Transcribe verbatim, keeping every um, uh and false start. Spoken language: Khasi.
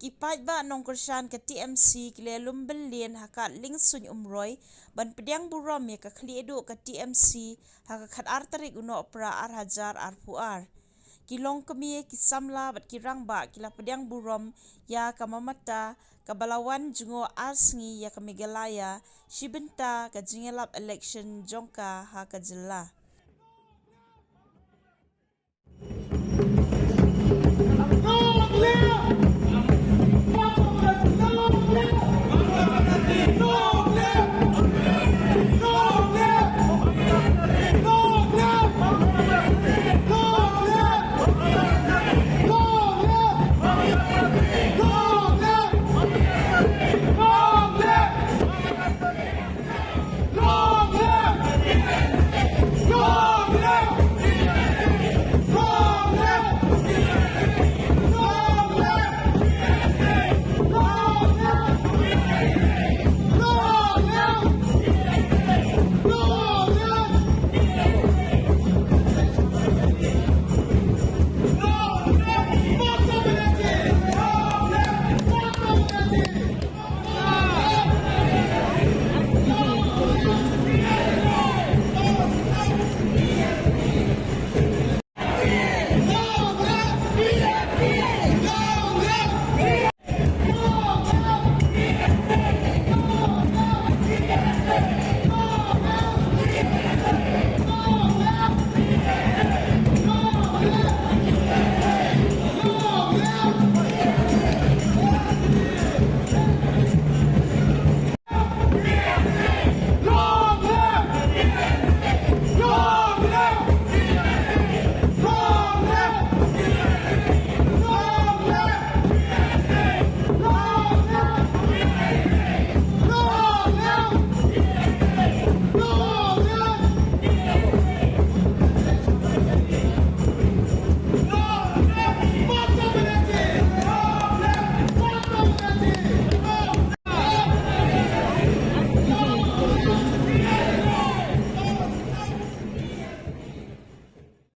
Ki paidbah nongkyrshan ka T M C ki la lum byllian ha ka liengsuiñ Umroi ban pdiang burom ïa ka khlieh duh ka T M C ha ka khatar tarik u Nohprah arhajar arphew ar. Ki longkmie, ki samla bad ki rangbah ki la pdiang burom ïa ka Mamata kaba la wan jngoh ar sngi ïa ka Meghalaya shi bynta ka jingïalap election jong ka ha ka jylla.